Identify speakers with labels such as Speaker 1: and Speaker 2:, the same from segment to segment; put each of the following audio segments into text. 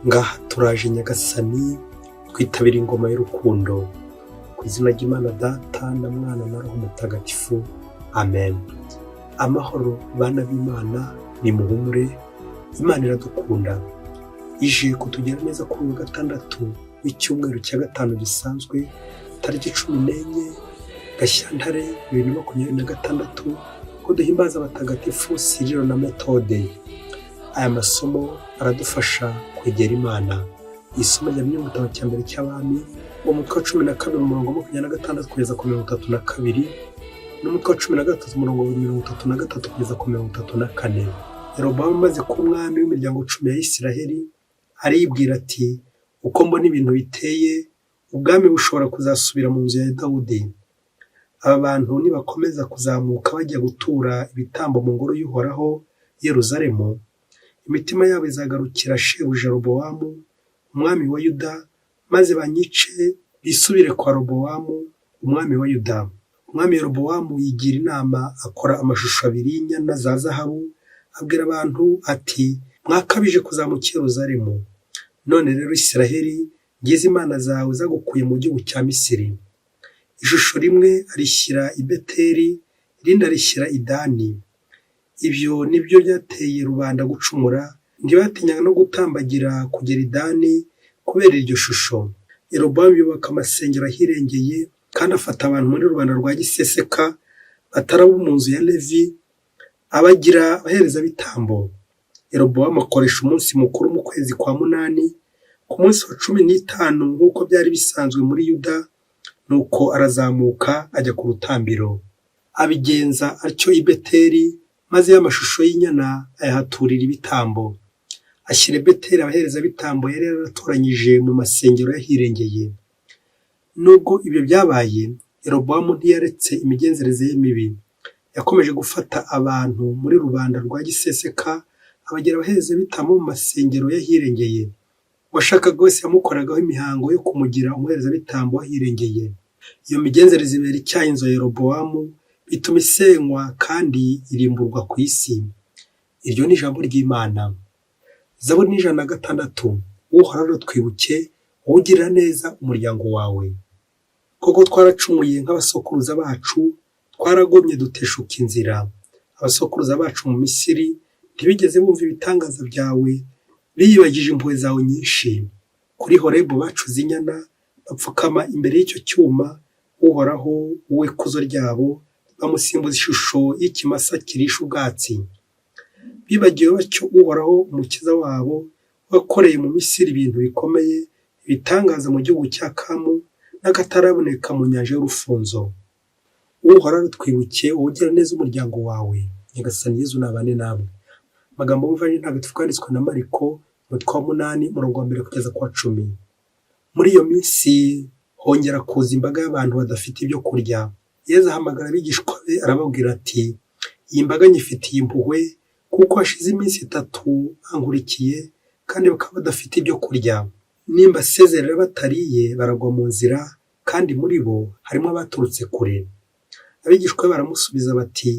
Speaker 1: Ngaha turaje Nyagasani, twitabira ingoma y'urukundo. Ku izina ry'Imana Data na Mwana na Roho Mutagatifu. Amen. Amahoro bana b'Imana, nimuhumure, Imana iradukunda. Ije kutugira neza kuri uyu wa gatandatu w'icyumweru cya gatanu gisanzwe, tariki 14 Gashyantare 2026, ko duhimbaza abatagatifu Siriro na Metode. Aya masomo aradufasha kwegera Imana. Isomo rya mu gitabo cya mbere cy'Abami, umutwe wa 12 umurongo wa 26 kugeza ku 32, n'umutwe wa 13 umurongo wa 33 kugeza ku 34. Yerobowamu amaze kuba umwami w'imiryango 10 ya Isiraheli, aribwira ati: "Uko mbona ibintu biteye, ubwami bushobora kuzasubira mu nzu ya Dawudi. Aba bantu nibakomeza kuzamuka bajya gutura ibitambo mu ngoro y'Uhoraho i Yeruzalemu, imitima yabo izagarukira shebuja Robowamu, umwami wa Yuda, maze banyice bisubire kwa Robowamu, umwami wa Yuda." Umwami Yerobowamu yigira inama, akora amashusho abiri y'inyana za zahabu, abwira abantu ati: "Mwakabije kuzamuka i Yeruzalemu. None rero Isiraheli, ngizi imana zawe zagukuye mu gihugu cya Misiri." Ishusho rimwe arishyira i Beteli, irindi arishyira i Dani. Ibyo ni byo byateye rubanda gucumura, ntibatinyaga no gutambagira kugera i Dani kubera iryo shusho. Yerobowamu yubaka amasengero ahirengeye, kandi afata abantu muri rubanda rwa giseseka batari abo mu nzu ya Levi, abagira abaherezabitambo. Yerobowamu akoresha umunsi mukuru mu kwezi kwa munani, ku munsi wa 15 nk'uko byari bisanzwe muri Yuda, nuko arazamuka ajya ku rutambiro. Abigenza atyo i Beteli, maze ya mashusho y'inyana ayahaturira ibitambo. Ashyira i Beteli abaherezabitambo yari yaratoranyije mu masengero y'ahirengeye. Nubwo ibyo byabaye, Yerobowamu ntiyaretse imigenzereze ye mibi. Yakomeje gufata abantu muri rubanda rwa giseseka, abagira abaherezabitambo mu masengero y'ahirengeye. Uwashakaga wese yamukoragaho imihango yo kumugira umuherezabitambo w'ahirengeye. Iyo migenzereze ibera icyaha inzu ya Yerobowamu, bituma isenywa kandi irimburwa ku isi. Iryo ni ijambo ry'Imana. Zaburi ni 106. Uhoraho, twibuke, wowe ugirira neza umuryango wawe. Koko twaracumuye nk'abasokuruza bacu, twaragomye duteshuka inzira. Abasokuruza bacu mu Misiri ntibigeze bumva ibitangaza byawe, biyibagije impuhwe zawe nyinshi. Kuri Horebu bacuze inyana, bapfukama imbere y'icyo cyuma. Uhoraho w'ikuzo ryabo bamusimbuza ishusho y'ikimasa kirisha ubwatsi. Bibagiwe batyo Uhoraho Umukiza wabo, wakoreye mu Misiri ibintu bikomeye, ibitangaza mu gihugu cya Kamu, n'akataraboneka mu nyanja y'urufunzo. Uhoraho, twibuke, wowe ugira neza umuryango wawe. Nyagasani Yezu nabane namwe. Amagambo y'Ivanjiri Ntagatifu yanditswe na Mariko, umutwe wa 8, umurongo wa 1 kugeza ku wa 10. Muri iyo minsi hongera kuza imbaga y'abantu badafite ibyo kurya. Yezu ahamagara abigishwa be, arababwira ati: "Iyi mbaga nyifitiye impuhwe, kuko hashize iminsi 3 bankurikiye kandi bakaba badafite ibyo kurya. Nimbasezerera batariye, baragwa mu nzira, kandi muri bo harimo abaturutse kure." Abigishwa be baramusubiza bati: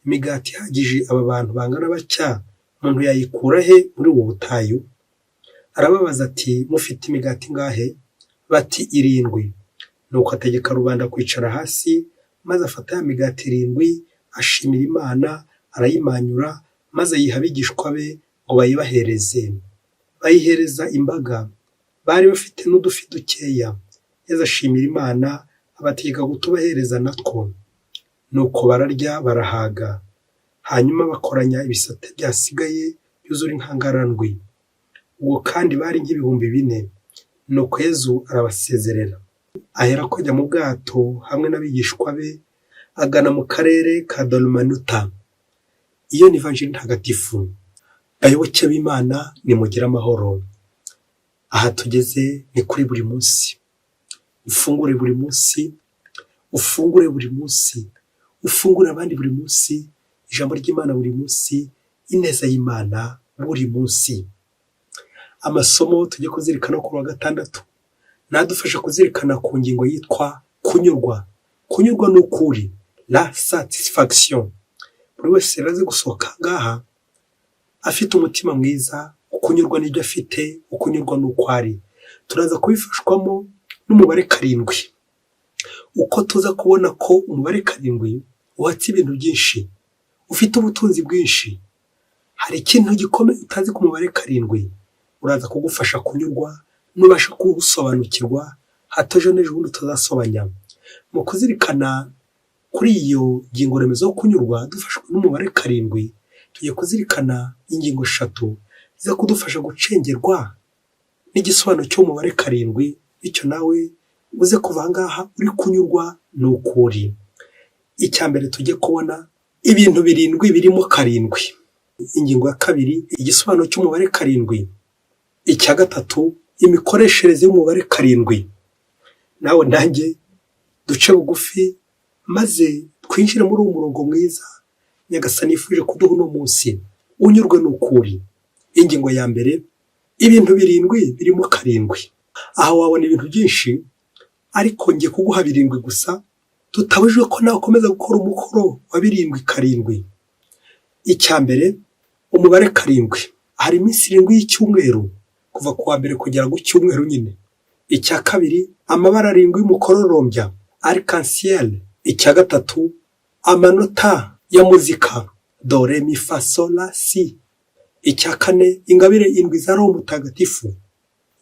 Speaker 1: "Imigati ihagije aba bantu bangana batya umuntu yayikura he muri ubu butayu?" Arababaza ati: "Mufite imigati ingahe?" Bati: "Irindwi." Nuko ategeka rubanda kwicara hasi, maze afata ya migati irindwi, ashimira Imana, arayimanyura, maze ayiha abigishwa be ngo bayibahereze. Bayihereza imbaga. Bari bafite n'udufi dukeya. Yezu ashimira Imana, abategeka kutubahereza natwo. Nuko bararya barahaga. Hanyuma bakoranya ibisate byasigaye, byuzura inkangara ndwi. Ubwo kandi bari nk'ibihumbi 4. Nuko Yezu arabasezerera. Aherako ajya mu bwato hamwe n'abigishwa be, agana mu karere ka Dalumanuta. Iyo ni Ivanjiri Ntagatifu. Bayoboke b'Imana, nimugire amahoro. Aha tugeze ni kuri buri munsi. Ufungure buri munsi, ufungure buri munsi, ufungure abandi buri munsi, ijambo ry'Imana buri munsi, ineza y'Imana buri munsi. Amasomo tujye kuzirikana kuri wa gatandatu nadufasha kuzirikana ku ngingo yitwa kunyurwa. Kunyurwa ni ukuri, la satisfaction. Buri wese rero aze gusohoka ngaha afite umutima mwiza. Ukunyurwa n'ibyo afite, ukunyurwa n'uko ari. Turaza kubifashwamo n'umubare 7. Uko tuza kubona ko umubare 7 uhatse ibintu byinshi, ufite ubutunzi bwinshi. Hari ikintu gikomeye utazi ku mubare 7, uraza kugufasha kunyurwa, nubasha kuwusobanukirwa, hato ejo n'ejo bundi utazasobanya. Mu kuzirikana kuri iyo ngingo remezo yo kunyurwa dufashwe n'umubare 7, tugiye kuzirikana ingingo 3 ziza kudufasha gucengerwa n'igisobanuro cy'umubare 7, bityo nawe uze kuva aha ngaha uri kunyurwa n'uko uri. Icya mbere tujye kubona ibintu 7 birimo 7. Ingingo ya 2, igisobanuro cy'umubare 7. Icya 3, imikoreshereze y'umubare 7. Nawe nanjye duce bugufi maze twinjire muri uwo murongo mwiza Nyagasani yifuje kuduha uno munsi, unyurwe n'uko uri. Ingingo ya 1, ibintu 7 birimo 7. Aha wabona ibintu byinshi, ariko ngiye kuguha 7 gusa, tutabujijwe ko nawe ukomeza gukora umukoro wa 7 7. Icya mbere, umubare 7. Hari iminsi 7 y'icyumweru, kuva ku wa mbere kugera ku cyumweru nyine. Icya 2, amabara 7 y'umukororombya, arc-en-ciel. Icya 3, amanota ya muzika, do re mi fa sol la si. Icya 4, ingabire 7 za Roho Mutagatifu.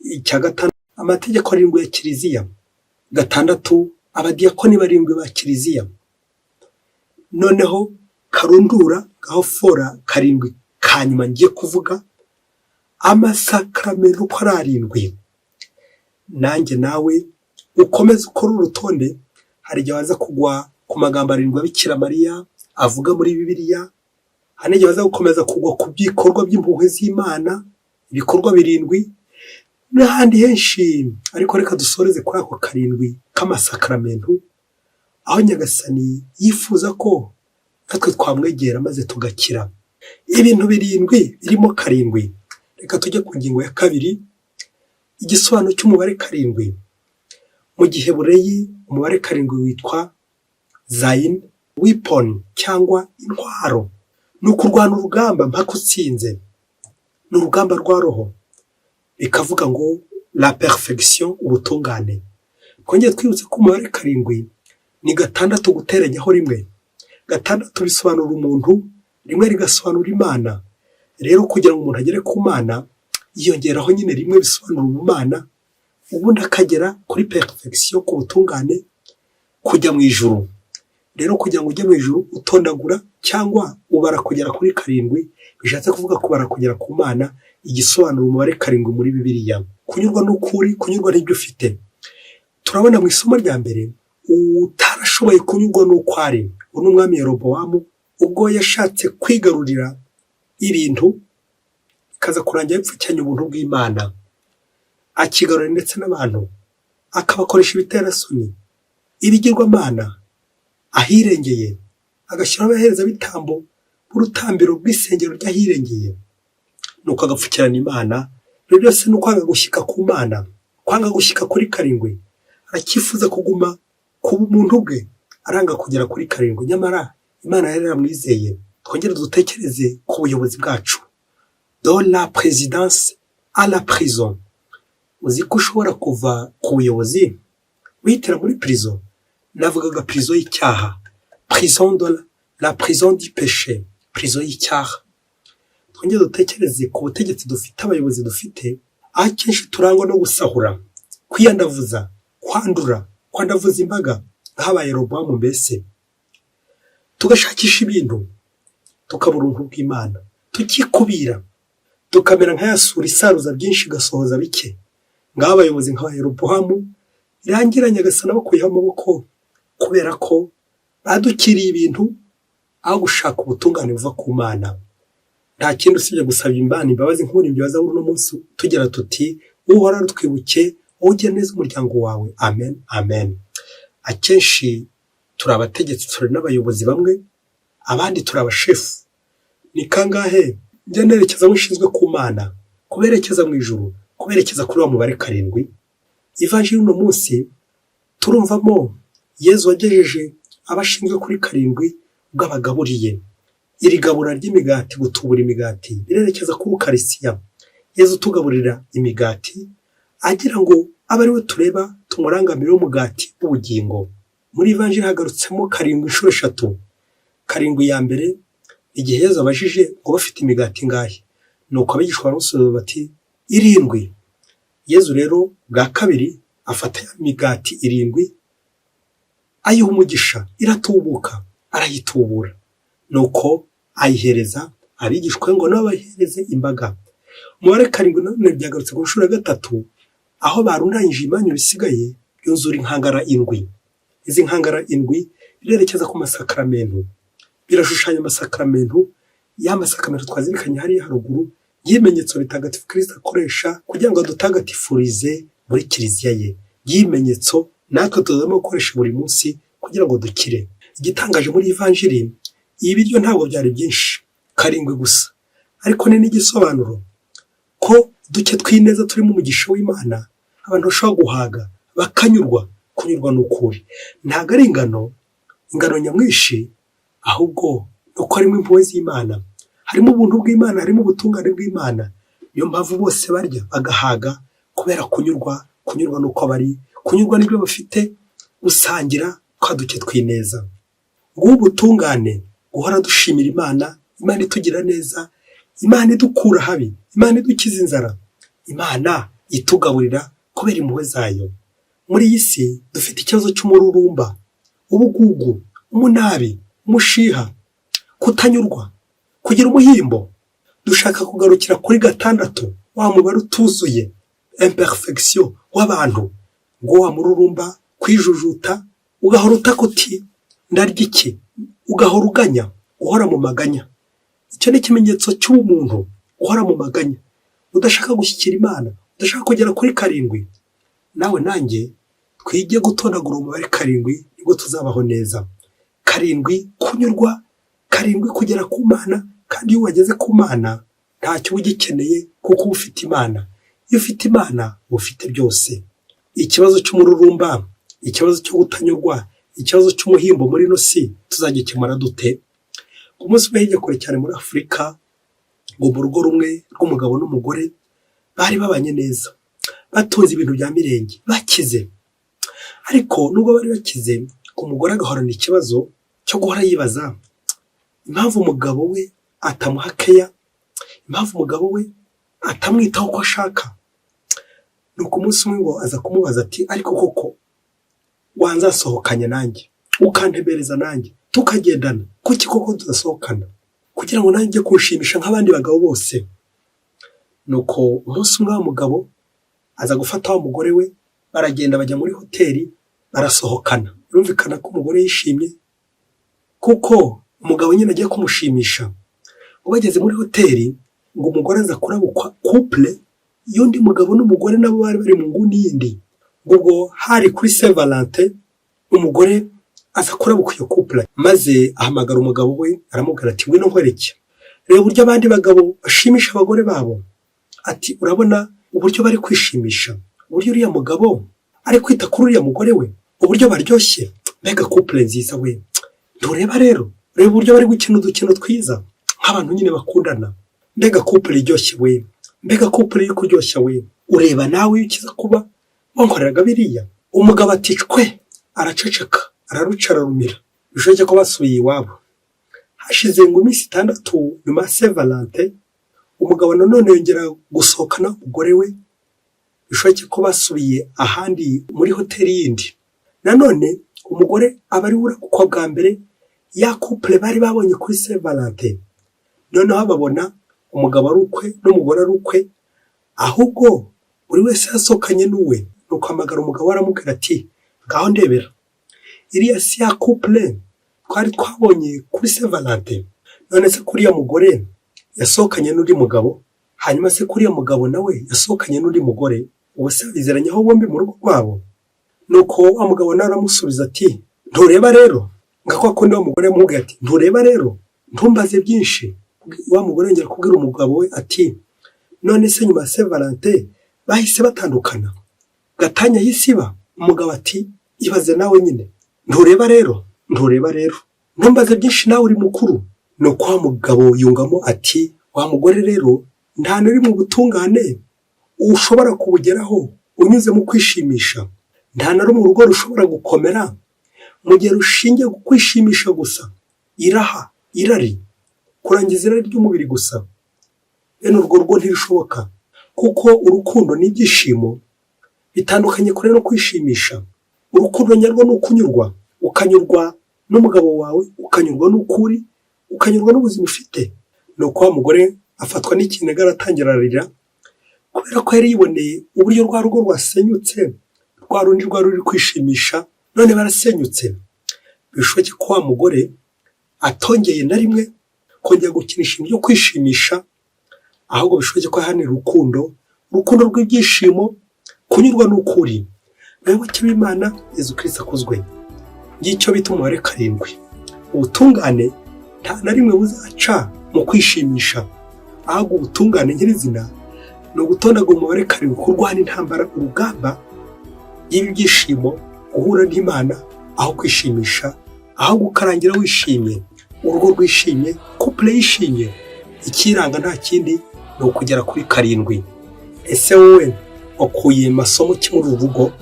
Speaker 1: Icya 5, amategeko 7 ya Kiliziya. 6, abadiyakoni 7 ba Kiliziya. Noneho karundura ngaho fora 7 ka nyuma ngiye kuvuga, amasakaramentu uko ari 7. Nanjye nawe ukomeze ukore urutonde. Hari igihe waza kugwa ku magambo 7 ya Bikira Mariya avuga muri Bibiliya, hari n'igihe waza gukomeza kugwa ku bikorwa by'impuhwe z'Imana, ibikorwa 7 n'ahandi henshi. Ariko reka dusoreze kuri ako 7 k'amasakaramentu, aho Nyagasani yifuza ko natwe twamwegera maze tugakira. Ibintu 7 birimo 7. Reka tujye ku ngingo ya 2, igisobanuro cy'umubare 7. Mu gihebureyi umubare 7 witwa zayin, weapon cyangwa intwaro. Ni ukurwana urugamba mpaka utsinze. Ni urugamba rwa roho. Bikavuga ngo la perfection, ubutungane. Twongere twibutse ko umubare 7 ni 6 guteranyaho 1. 6 bisobanura umuntu, 1 rigasobanura Imana. Rero kugira ngo umuntu agere ku Mana, yiyongeraho nyine 1 bisobanura ubumana, ubundi akagera kuri perfection, ku butungane, kujya mu ijuru. Rero kugira ngo ujye mu ijuru utondagura cyangwa ubara kugera kuri 7, bishatse kuvuga kubara kugera ku Mana, igisobanura umubare 7 muri Bibiliya. Kunyurwa n'ukuri, kunyurwa n'ibyo ufite. Turabona mu isomo rya mbere utarashoboye kunyurwa n'uko ari, uwo ni umwami Yerobowamu, ubwo yashatse kwigarurira ibintu bikaza kurangira yipfukiranye ubuntu bw'Imana, akigarurira ndetse n'abantu, akabakoresha ibiterasoni, ibigirwamana, ahirengeye, agashyiraho abaherezabitambo b'urutambiro rw'isengero ry'ahirengeye, nuko agapfukirana Imana. Ibyo byose ni ukwanga gushyika ku Mana, kwanga gushyika kuri 7. Aracyifuza kuguma ku bumuntu bwe, aranga kugera kuri 7, nyamara Imana yari yaramwizeye. Twongere dutekereze ku buyobozi bwacu, de la présidence à la prison. Uzi ko ushobora kuva ku buyobozi wihitira muri prison? Navugaga prison y'icyaha, prison de la prison du péché, prison y'icyaha. Twongere dutekereze ku butegetsi dufite, abayobozi dufite, aho akenshi turangwa no gusahura, kwiyandavuza, kwandura, kwandavuza imbaga nk'abaye Yerobowamu, mbese tugashakisha ibintu tukabura ubuntu bw'Imana, tukikubira, tukamera nka ya suri isaruza byinshi igasohoza bike. Ngaho abayobozi nka Yerobowamu birangira Nyagasani abakuyeho amaboko kubera ko badukiriye ibintu aho gushaka ubutungane buva ku Mana. Nta kindi usibye gusaba Imana imbabazi nk'urimbyi wa zaburi uno munsi tugira tuti: "Uhoraho twibuke, wowe ugira neza umuryango wawe." Amen, amen. Akenshi turi abategetsi, turi n'abayobozi bamwe, abandi turi abashefu. Ni kangahe njya nerekeza aho nshinzwe ku Mana, kuberekeza mu ijuru, kuberekeza kuri wa mubare 7? Ivanjiri uno munsi turumvamo Yezu wagejeje abashinzwe kuri 7 ubwo abagaburiye. Iri gabura ry'imigati, gutubura imigati, birerekeza kuri Ukarisiya. Yezu utugaburira imigati agira ngo abe ari we tureba tumurangamire umugati w'ubugingo. Muri ivanjiri hagarutsemo karindwi inshuro eshatu. Karindwi ya mbere, igihe Yezu abajije ngo bafite imigati ingahe, nuko abigishwa baramusubiza bati irindwi. Yezu rero bwa kabiri afata ya migati irindwi ayiha umugisha, iratubuka, arayitubura, nuko ayihereza abigishwa ngo nabo bayihereze imbaga. Umubare karindwi nanone byagarutse ku nshuro ya gatatu, aho barundanyije ibimanyu bisigaye byuzura inkangara indwi. Izi nkangara indwi birerekeza ku masakaramentu, birashushanya amasakaramentu, ya masakaramentu twazirikanye hariya haruguru y'ibimenyetso bitagatifu Kristo akoresha kugira ngo adutagatifurize muri kiliziya ye, y'ibimenyetso natwe tuzamo gukoresha buri munsi kugira ngo dukire. Igitangaje muri ivanjiri, ibi biryo ntabwo byari byinshi, karindwi gusa, ariko ni n'igisobanuro ko duke tw'ineza turimo umugisha w'Imana abantu bashobora guhaga bakanyurwa. Kunyurwa ni ukuri, ntabwo ari ingano nyamwinshi, ahubwo ni uko harimo impuhwe z'Imana, harimo ubuntu bw'Imana, harimo ubutungane bw'Imana. Niyo mpamvu bose barya bagahaga kubera kunyurwa, kunyurwa n'uko bari, kunyurwa n'ibyo bafite, gusangira twa duke tw'ineza. Ngubu ubutungane, guhora dushimira Imana, Imana itugira neza, Imana idukura habi, Imana idukiza inzara, Imana itugaburira kubera impuhwe zayo. Muri iyi si dufite ikibazo cy'umururumba, ubugugu, umunabi, umushiha, kutanyurwa, kugira umuhimbo. Dushaka kugarukira kuri gatandatu, wa mubare utuzuye, imperfection w'abantu, ngo wa mururumba, kwijujuta, ugahora utaka uti ndarya iki, ugahora uganya, uhora mu maganya. Icyo ni ikimenyetso cy'umuntu uhora mu maganya, udashaka gushyikira Imana, udashaka kugera kuri karindwi. Nawe nanjye twige gutondagura umubare karindwi, nibwo tuzabaho neza. Karindwi kunyurwa, karindwi kugera ku Mana, kandi iyo wageze ku Mana ntacyo uba ugikeneye kuko uba ufite Imana. Iyo ufite Imana uba ufite byose. Ikibazo cy'umururumba, ikibazo cyo kutanyurwa, ikibazo cy'umuhimbo muri ino si tuzagikemura dute? Ku munsi umwe hirya kure cyane muri Afurika, ngo mu rugo rumwe rw'umugabo n'umugore bari babanye neza, batunze ibintu bya mirenge, bakize. Ariko nubwo bari bakize, umugore agahorana ikibazo cyo guhora yibaza impamvu umugabo we atamuha keya, impamvu umugabo we atamwitaho uko ashaka. Nuko umunsi umwe ngo aza kumubaza ati ariko koko wanzasohokanye nanjye, ukantembereza nanjye, tukagendana, kuki koko tudasohokana? Kugira ngo nanjye kunshimisha nk'abandi bagabo bose. Nuko umunsi umwe wa mugabo aza gufata wa mugore we, baragenda bajya muri hoteli barasohokana. Birumvikana ko umugore yishimye kuko umugabo nyine agiye kumushimisha. Ngo bageze muri hoteli, ngo umugore aza kurabukwa couple y'undi mugabo n'umugore, nabo bari bari mu nguni yindi. Ngo ubwo hari kuri Saint Valentin, umugore aza kurabukwa iyo couple, maze ahamagara umugabo we aramubwira ati ngwino nkwereke, reba uburyo abandi bagabo bashimisha abagore babo. Ati urabona uburyo bari kwishimisha, uburyo uriya mugabo ari kwita kuri uriya mugore we, uburyo baryoshye, mbega couple nziza we. Ntureba rero, reba uburyo bari gukina udukino twiza nk'abantu nyine bakundana, mbega couple iryoshye we, mbega couple iri kuryoshya we, ureba nawe iyo ukiza kuba wankoreraga biriya. Umugabo ati cwe, araceceka, araruca ararumira. Bishoboke ko basubiye iwabo. Hashize ngo iminsi 6 nyuma ya Saint Valentin, umugabo nanone yongera gusohokana umugore we, bishoboke ko basubiye ahandi muri hoteli yindi. Nanone umugore aba ari we urabukwa bwa mbere ya couple bari babonye kuri Saint Valentin. Noneho babona umugabo ari ukwe n'umugore ari ukwe, ahubwo buri wese yasohokanye n'uwe. Nuko ahamagara umugabo aramubwira ati ngaho ndebera, iriya si ya couple twari twabonye kuri Saint Valentin? None se kuriya mugore yasohokanye n'undi mugabo, hanyuma se kuriya mugabo nawe yasohokanye n'undi mugore, ubu se bizeranyeho bombi mu rugo rwabo? Nuko wa mugabo nawe aramusubiza ati ntureba rero, nka kwa kundi wa mugore yamubwiye ati ntureba rero, ntumbaze byinshi. Wa mugore yongera kubwira umugabo we ati none se nyuma ya Saint Valentin bahise batandukana, gatanya yahise iba? Umugabo ati ibaze nawe nyine, ntureba rero, ntureba rero, ntumbaze byinshi nawe uri mukuru. Nuko wa mugabo yungamo ati wa mugore rero Nta na rimwe ubutungane ushobora kubugeraho unyuze mu kwishimisha. Nta na rumwe urugo rushobora gukomera mu gihe rushingiye ku kwishimisha gusa, iraha, irari, kurangiza irari ry'umubiri gusa. Bene urwo rugo ntirushoboka, kuko urukundo n'ibyishimo bitandukanye kure no kwishimisha. Urukundo nyarwo ni ukunyurwa, ukanyurwa n'umugabo wawe, ukanyurwa n'ukuri, ukanyurwa n'ubuzima ufite. Nuko wa mugore afatwa n'ikiniga, aratangira ararira, kubera ko yari yiboneye uburyo rwa rugo rwasenyutse, rwa rundi rwari ruri kwishimisha, none barasenyutse. Bishoboke ko wa mugore atongeye na rimwe kongera gukinisha ibintu byo kwishimisha, ahubwo bishoboke ko yahanira urukundo, urukundo rw'ibyishimo, kunyurwa n'ukuri. Bayoboke b'Imana, Yezu Kristo akuzwe. Ngicyo bita umubare 7. Ubutungane nta na rimwe buzaca mu kwishimisha, ahubwo ubutungane nyirizina ni ugutondagura umubare 7, kurwana intambara, urugamba y'ibi byishimo, guhura n'Imana aho kwishimisha, aho gukarangira wishimye, urugo rwishimye, couple yishimye. Ikiranga nta kindi ni ukugera kuri 7. Ese wowe wakuye masomo ki muri uru rugo?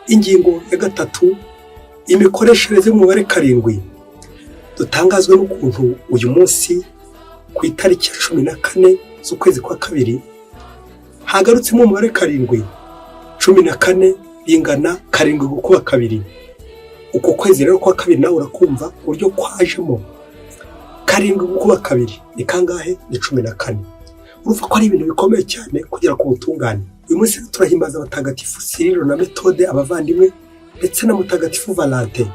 Speaker 1: Ingingo ya 3, imikoreshereze y'umubare 7. Dutangazwe n'ukuntu uyu munsi ku itariki ya 14 z'ukwezi kwa kabiri hagarutsemo umubare 7. 14 bingana 7 gukuba 2. Uku kwezi rero kwa kabiri nawe urakumva uburyo kwajemo 7 gukuba 2 ni kangahe? Ni 14. Urumva ko ari ibintu bikomeye cyane kugera ku butungane. Uyu munsi turahimbaza abatagatifu Siriro na Metode, abavandimwe, ndetse na mutagatifu Valante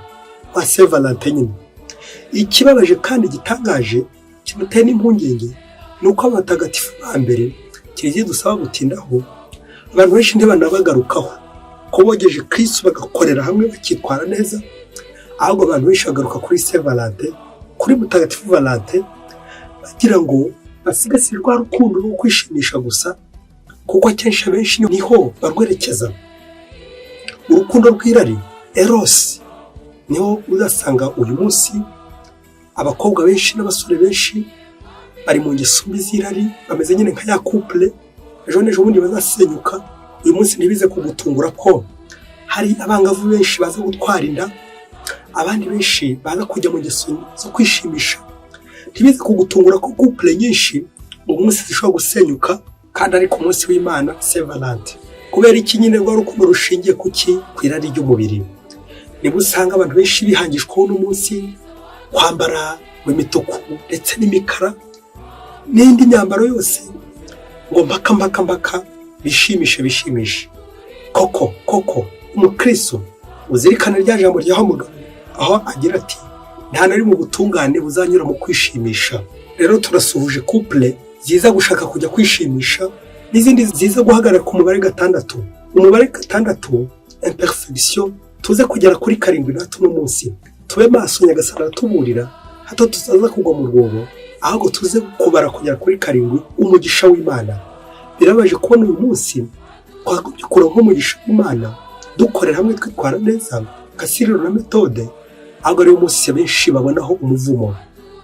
Speaker 1: wa Saint Valentin nyine. Ikibabaje kandi gitangaje kimuteye n'impungenge ni uko abatagatifu ba mbere Kiliziya dusaba gutindaho, abantu benshi ntibanabagarukaho ko bogeje Kristo bagakorera hamwe bakitwara neza, ahubwo abantu benshi bagaruka kuri Saint Valentin, kuri mutagatifu Valentin, bagira ngo basigasire rwa rukundo rwo kwishimisha gusa, kuko akenshi abenshi niho barwerekeza. Urukundo rw'irari, erosi, niho uzasanga uyu munsi abakobwa benshi n'abasore benshi bari mu ngeso mbi z'irari, bameze nyine nka ya couple ejo n'ejo bundi bazasenyuka. Uyu munsi ntibize kugutungura ko hari abangavu benshi baza gutwara inda, abandi benshi baza kujya mu ngeso zo kwishimisha. Ntibize kugutungura ko couple nyinshi uyu munsi zishobora gusenyuka kandi ari ku munsi w'Imana Saint Valentin. Kubera iki? Nyine rwa rukundo rushingiye ku ki? Ku irari ry'umubiri. Nibwo usanga abantu benshi bihangishwaho uno munsi kwambara imituku ndetse n'imikara n'indi myambaro yose, ngo mpaka mpaka mpaka bishimishe bishimishe. Koko koko umukristo uzirikane rya jambo rya mugabo aho agira ati: "Nta na rimwe ubutungane buzanyura mu kwishimisha." Rero turasuhuje couple ziza gushaka kujya kwishimisha n'izindi ziza guhagarara ku mubare 6, umubare 6, imperfection. Tuze kugera kuri 7 natwe uno munsi, tube maso. Nyagasani aratuburira hato tutaza kugwa mu rwobo, ahubwo tuze kubara kugera kuri 7, umugisha w'Imana. Birababaje kubona uyu munsi twagombye kuronka nk'umugisha w'Imana, dukorera hamwe, twitwara neza nka Siriro na Metode, ahubwo ariwo munsi benshi babonaho umuvumo.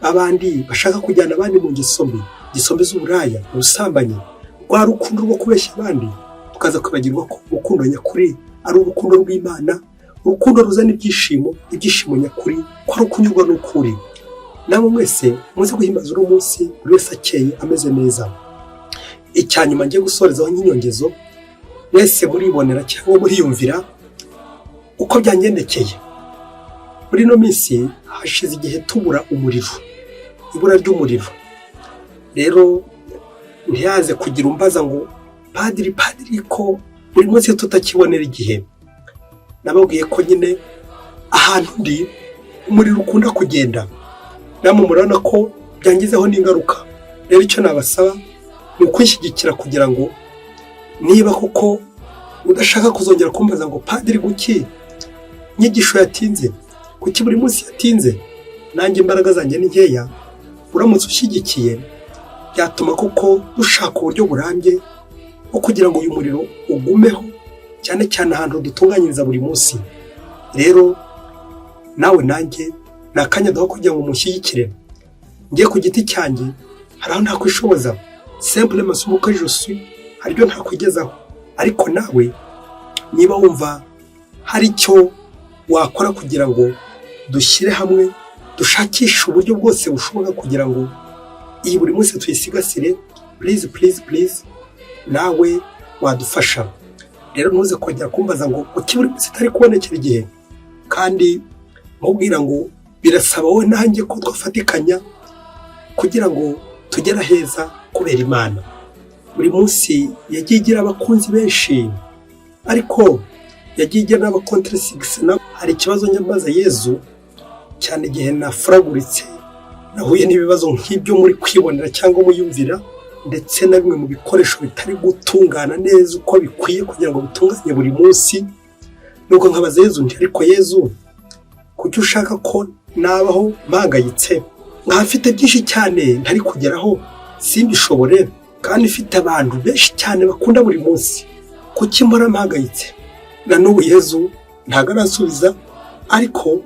Speaker 1: Abandi bashaka kujyana abandi mu ngeso mbi, ingeso mbi z'uburaya, ubusambanyi, rwa rukundo rwo kubeshya abandi, tukaza kwibagirwa ko urukundo nyakuri ari urukundo rw'Imana, urukundo ruzana ibyishimo, ibyishimo nyakuri ko ari ukunyurwa n'ukuri. Namwe mwese muze guhimbaza uno munsi, buri wese akeye, ameze neza. Icya nyuma ngiye gusorezaho nk'inyongezo, mwese muribonera cyangwa muriyumvira uko byangendekeye muri ino minsi. Hashize igihe tubura umuriro, ibura ry'umuriro. Rero ntiyaze kugira umbaza ngo: "Padiri, padiri, ko buri munsi tutakibonera igihe?" Nababwiye ko nyine ahantu ndi umuriro ukunda kugenda. Namwe murabona ko byangizeho n'ingaruka. Rero icyo nabasaba ni ukwishyigikira, kugira ngo niba koko udashaka kuzongera kumbaza ngo: "Padiri, kuki inyigisho yatinze? Kuki buri munsi yatinze?" Nanjye imbaraga zanjye ni nkeya. Uramutse ushyigikiye byatuma koko dushaka uburyo burambye bwo kugira ngo uyu muriro ugumeho, cyane cyane ahantu dutunganyiriza buri munsi. Rero nawe nanjye ni akanya duha kugira ngo mushyigikire. Ngiye ku giti cyanjye hari aho ntakwishoboza. Simple Masumbuko je suis, hari ibyo ntakwigezaho. Ariko nawe niba wumva hari icyo wakora kugira ngo dushyire hamwe, dushakishe uburyo bwose bushoboka kugira ngo iyi buri munsi tuyisigasire, please, please, please, nawe wadufasha. Rero ntuze kongera kumbaza ngo kuki buri munsi itari kubonekera igihe, kandi mubwira ngo birasaba wowe nanjye ko twafatikanya kugira ngo tugere aheza kubera Imana. Buri munsi yagiye igira abakunzi benshi, ariko yagiye igira n'aba contre-succès. Hari ikibazo nyamaza Yezu cyane igihe nafuraguritse, nahuye n'ibibazo nk'ibyo muri kwibonera cyangwa muyumvira, ndetse na bimwe mu bikoresho bitari gutungana neza uko bikwiye kugira ngo bitunganye buri munsi. Nuko nkabaza Yezu nti: "Ariko Yezu, kuki ushaka ko nabaho mpangayitse, nkaba mfite byinshi cyane ntari kugeraho simbishobore, kandi mfite abantu benshi cyane bakunda buri munsi? Kuki mpora mpangayitse?" Na n'ubu Yezu ntabwo arasubiza, ariko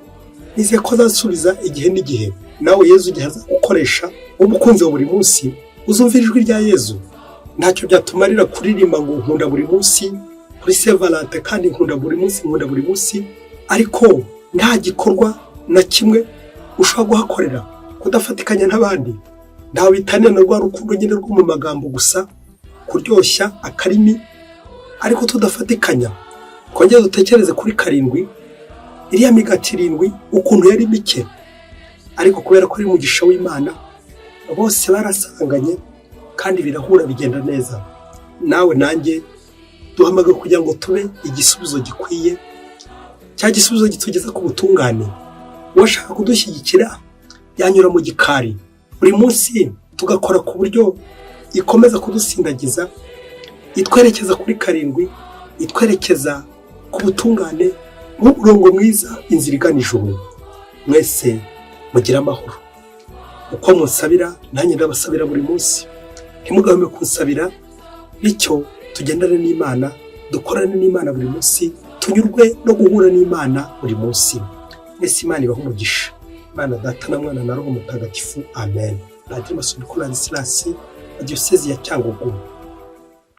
Speaker 1: nizeye ko azasubiza igihe n'igihe. Nawe Yezu igihe azagukoresha umukunzi wa buri munsi, uzumvira ijwi rya Yezu. Ntacyo byatumarira kuririmba ngo nkunda buri munsi kuri Saint Valentin, kandi nkunda buri munsi, nkunda buri munsi, ariko nta gikorwa na kimwe ushobora guhakorera, kudafatikanya n'abandi. Ntawe bitaniye na rwa rukundo nyine rwo mu magambo gusa, kuryoshya akarimi, ariko tudafatikanya. Twongere dutekereze kuri karindwi, iriya migati irindwi ukuntu yari mike, ariko kubera ko ari umugisha w'Imana, bose barasanganye kandi birahura, bigenda neza. Nawe nanjye duhamagawe kugira ngo tube igisubizo gikwiye, cya gisubizo gitugeza ku butungane. Uwashaka kudushyigikira yanyura mu gikari, buri munsi tugakora ku buryo ikomeza kudusindagiza, itwerekeza kuri karindwi, itwerekeza ku butungane nk'umurongo mwiza, inzira igana ijuru. Mwese mugire amahoro. Uko munsabira, nanjye ndabasabira buri munsi. Ntimugahweme kunsabira, bityo tugendane n'Imana, dukorane n'Imana buri munsi, tunyurwe no guhura n'Imana buri munsi. Mwese Imana ibahe umugisha. Imana Data na Mwana na Roho Mutagatifu, amen. Padiri Masumbuko Ladislas wa Diyosezi ya Cyangugu.